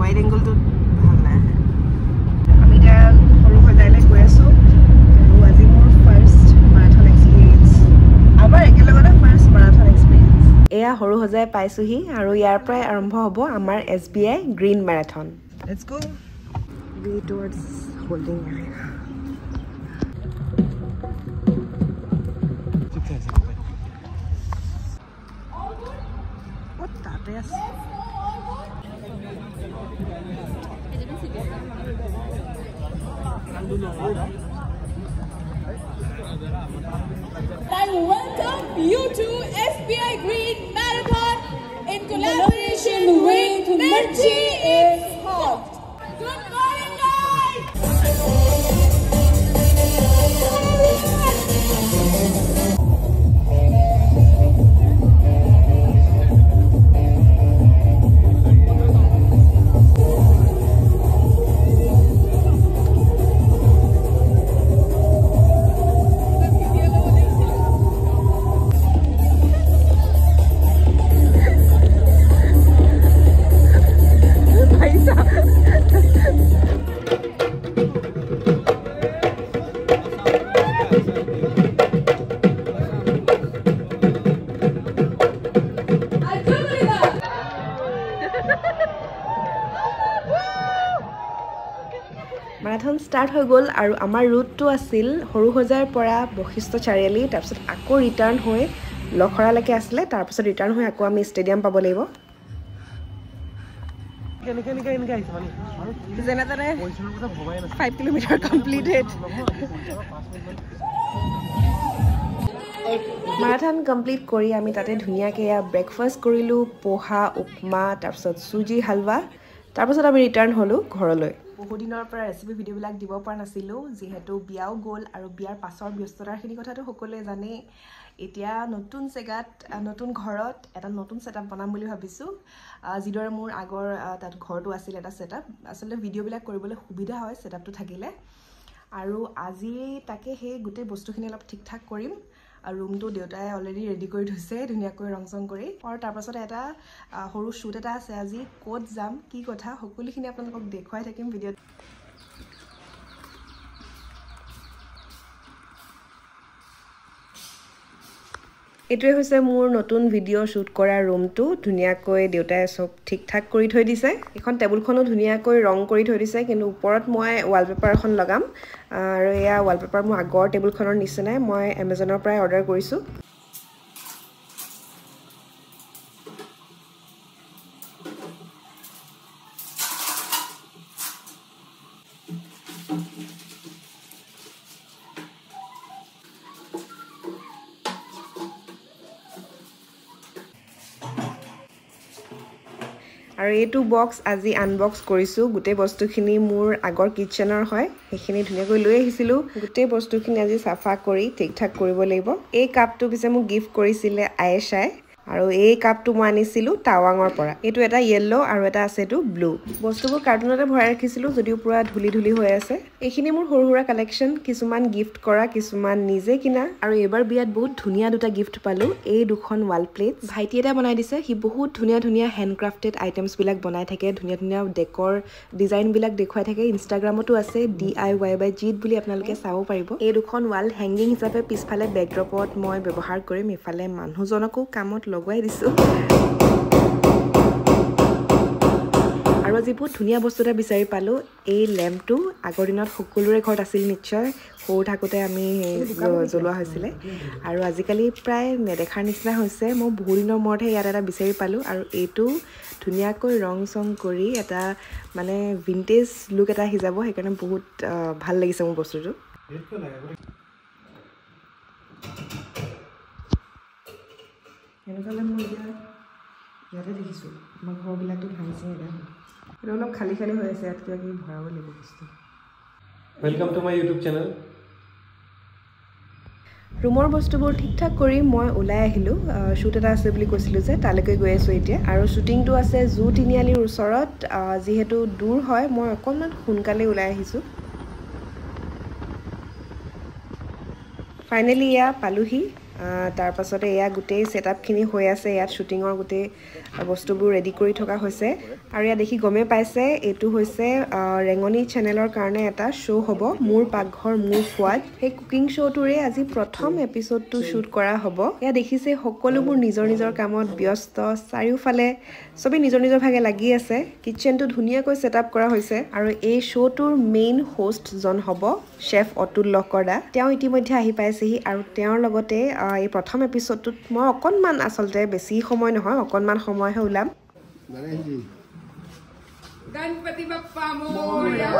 Wide এংগলটোত ভাল নাহে। আমি এতিয়া সৰু সজাইলৈ গৈ আছোঁ আৰু আজি মোৰ ফাৰ্ষ্ট মাৰাথন এক্সপিৰিয়েঞ্চ, আমাৰ একেলগতে ফাৰ্ষ্ট মাৰাথন এক্সপিৰিয়েঞ্চ। এয়া সৰু সজাই পাইছোঁহি আৰু ইয়াৰ পৰাই আৰম্ভ হ'ব আমাৰ SBI green marathon. Let's go. Way towards holding area. তাতে আছে। I welcome you to SBI Green Marathon in collaboration with Mirchi is Hot. Good morning, guys! Marathon start হৈ গ'ল আৰু আমাৰ ৰুটটো আছিল সৰু সজাইৰ পৰা বশিষ্ঠ চাৰিআলি, তাৰপিছত আকৌ ৰিটাৰ্ণ হৈ লখৰালৈকে আছিলে, তাৰপিছত ৰিটাৰ্ণ হৈ আকৌ আমি ষ্টেডিয়াম পাব লাগিব। যেনে তেনে 5 কিলোমিটাৰ কমপ্লিটেড। মাৰাথন কমপ্লিট কৰি আমি তাতে ধুনীয়াকৈ এয়া ব্ৰেকফাষ্ট কৰিলোঁ, পোহা, উপমা, তাৰপিছত চুজি হালৱা। তাৰপাছত আমি ৰিটাৰ্ণ হ'লোঁ ঘৰলৈ। বহুদিনৰ পৰা ৰেচিপি ভিডিঅ'বিলাক দিব পৰা নাছিলোঁ, যিহেতু বিয়াও গ'ল আৰু বিয়াৰ পাছৰ ব্যস্ততাৰখিনি কথাটো সকলোৱে জানেই। এতিয়া নতুন জেগাত, নতুন ঘৰত এটা নতুন ছেটআপ বনাম বুলি ভাবিছোঁ। যিদৰে মোৰ আগৰ তাত ঘৰটো আছিল এটা ছেটআপ, আচলতে ভিডিঅ'বিলাক কৰিবলৈ সুবিধা হয় ছেটআপটো থাকিলে। আৰু আজি তাকে সেই গোটেই বস্তুখিনি অলপ ঠিক ঠাক কৰিম। আৰু ৰুমটো দেউতাই অলৰেডি ৰেডি কৰি থৈছে ধুনীয়াকৈ ৰং চং কৰি। আৰু তাৰপাছত এটা সৰু শ্বুট এটা আছে, আজি ক'ত যাম কি কথা সকলোখিনি আপোনালোকক দেখুৱাই থাকিম ভিডিঅ'ত। এইটোৱে হৈছে মোৰ নতুন ভিডিঅ' শ্বুট কৰা ৰুমটো। ধুনীয়াকৈ দেউতাই চব ঠিক ঠাক কৰি থৈ দিছে। এইখন টেবুলখনো ধুনীয়াকৈ ৰং কৰি থৈ দিছে, কিন্তু ওপৰত মই ৱালপেপাৰ এখন লগাম। আৰু এয়া ৱালপেপাৰ মোৰ আগৰ টেবুলখনৰ নিচিনাই মই এমেজনৰ পৰাই অৰ্ডাৰ কৰিছোঁ। আৰু এইটো বক্স আজি আনবক্স কৰিছোঁ। গোটেই বস্তুখিনি মোৰ আগৰ কিটচেনৰ হয়, সেইখিনি ধুনীয়াকৈ লৈ আহিছিলোঁ। গোটেই বস্তুখিনি আজি চাফা কৰি ঠিক ঠাক কৰিব লাগিব। এই কাপটো পিছে মোক গিফ্ট কৰিছিলে আয়েশাই, আৰু এই কাপটো মই আনিছিলোঁ টাৱাঙৰ পৰা। এইটো এটা য়েল্ল' আৰু এটা আছে এইটো ব্লু। বস্তুবোৰ কাৰ্টুনতে ভৰাই ৰাখিছিলোঁ যদিও পূৰা ধূলি ধূলি হৈ আছে। এইখিনি মোৰ সৰু সুৰা কালেকশ্যন, কিছুমান গিফ্ট কৰা, কিছুমান নিজে কিনা। আৰু এইবাৰ বিয়াত বহুত ধুনীয়া দুটা গিফ্ট পালোঁ। এই দুখন ৱাল প্লেট ভাইটি এটা বনাই দিছে। সি বহুত ধুনীয়া ধুনীয়া হেণ্ডক্ৰাফ্টেড আইটেমছবিলাক বনাই থাকে, ধুনীয়া ধুনীয়া ডেকৰ ডিজাইনবিলাক দেখুৱাই থাকে। ইনষ্টাগ্ৰামতো আছে DIY by জিত বুলি, আপোনালোকে চাব পাৰিব। এই দুখন ৱাল হেংগিং হিচাপে পিছফালে বেকড্ৰপত মই ব্যৱহাৰ কৰিম। ইফালে মানুহজনকো কামত লগাই দিছোঁ। আৰু আজি বহুত ধুনীয়া বস্তু এটা বিচাৰি পালোঁ। এই লেম্পটো আগৰ দিনত সকলোৰে ঘৰত আছিল নিশ্চয়, সৰু থাকোঁতে আমি জ্বলোৱা হৈছিলে। আৰু আজিকালি প্ৰায় নেদেখাৰ নিচিনা হৈছে। মই বহুদিনৰ মূৰতহে ইয়াত এটা বিচাৰি পালোঁ। আৰু এইটো ধুনীয়াকৈ ৰং চং কৰি এটা মানে ভিনটেজ লুক এটা আহি যাব, সেইকাৰণে বহুত ভাল লাগিছে মোৰ বস্তুটো। এনেকুৱা মই এতিয়া ইয়াতে দেখিছোঁ, আমাৰ ঘৰবিলাকতো ভাঙিছে। এইটো অলপ খালী খালী হৈ আছে, ইয়াত কিবা কিবি ভৰাব লাগিব বস্তু। Welcome to my YouTube channel. ৰুমৰ বস্তুবোৰ ঠিক ঠাক কৰি মই ওলাই আহিলোঁ। শ্বুট এটা আছে বুলি কৈছিলোঁ যে, তালৈকে গৈ আছোঁ এতিয়া। আৰু শ্বুটিংটো আছে জু তিনিআলিৰ ওচৰত, যিহেতু দূৰ হয় মই অকণমান সোনকালে ওলাই আহিছোঁ। ফাইনেলি এয়া পালোহি। তাৰপাছতে এয়া গোটেই ছেটআপখিনি হৈ আছে। ইয়াত শ্বুটিঙৰ গোটেই বস্তুবোৰ ৰেডি কৰি থকা হৈছে। আৰু ইয়াত দেখি গমেই পাইছে এইটো হৈছে ৰেঙনি চেনেলৰ কাৰণে এটা শ্ব' হ'ব, মোৰ পাকঘৰ মোৰ সোৱাদ। সেই কুকিং শ্ব'টোৰে আজি প্ৰথম এপিছ'ডটো শ্বুট কৰা হ'ব। ইয়াত দেখিছে সকলোবোৰ নিজৰ নিজৰ কামত ব্যস্ত, চাৰিওফালে চবেই নিজৰ নিজৰ ভাগে লাগি আছে। কিটচেনটো ধুনীয়াকৈ ছেট আপ কৰা হৈছে। আৰু এই শ্ব'টোৰ মেইন হোষ্টজন হ'ব শ্বেফ অতুল লহকৰ দা। তেওঁ ইতিমধ্যে আহি পাইছেহি আৰু তেওঁৰ লগতে এই প্ৰথম এপিছ'ডটোত মই অকণমান, আচলতে বেছি সময় নহয়, অকণমান সময়হে ওলাম। Ganpati Bappa Morya.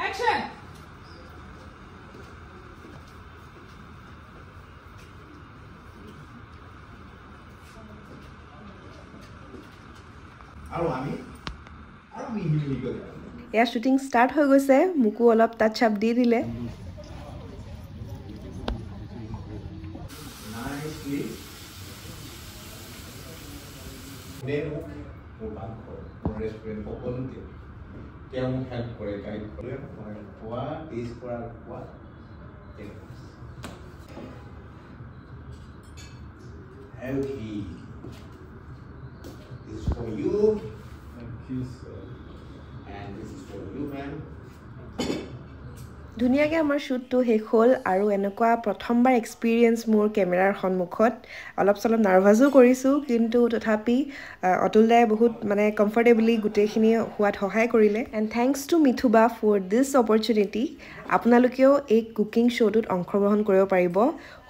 Action! এয়া শ্বুটিং ষ্টাৰ্ট হৈ গৈছে, মোকো অলপ টাচ আপ দি দিলে। This is for you. Thank you, sir. And this is for you, ma'am. ধুনীয়াকৈ আমাৰ শ্বুটটো শেষ হ'ল। আৰু এনেকুৱা প্ৰথমবাৰ এক্সপিৰিয়েঞ্চ মোৰ কেমেৰাৰ সন্মুখত, অলপ চলপ নাৰ্ভাছো কৰিছোঁ, কিন্তু তথাপি অতুল দাই বহুত মানে কমফৰ্টেবলি গোটেইখিনি হোৱাত সহায় কৰিলে। And thanks two মিথুবা for this opportunity. আপোনালোকেও এই কুকিং শ্ব'টোত অংশগ্ৰহণ কৰিব পাৰিব।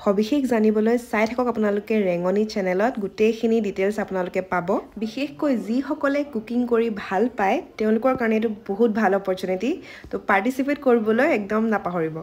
সবিশেষ জানিবলৈ চাই থাকক আপোনালোকে ৰেঙনি চেনেলত, গোটেইখিনি ডিটেইলছ আপোনালোকে পাব। বিশেষকৈ যিসকলে কুকিং কৰি ভাল পায় তেওঁলোকৰ কাৰণে এইটো বহুত ভাল অপৰচুনিটি। তো পাৰ্টিচিপেট কৰিবলৈ একদম নাপাহৰিব।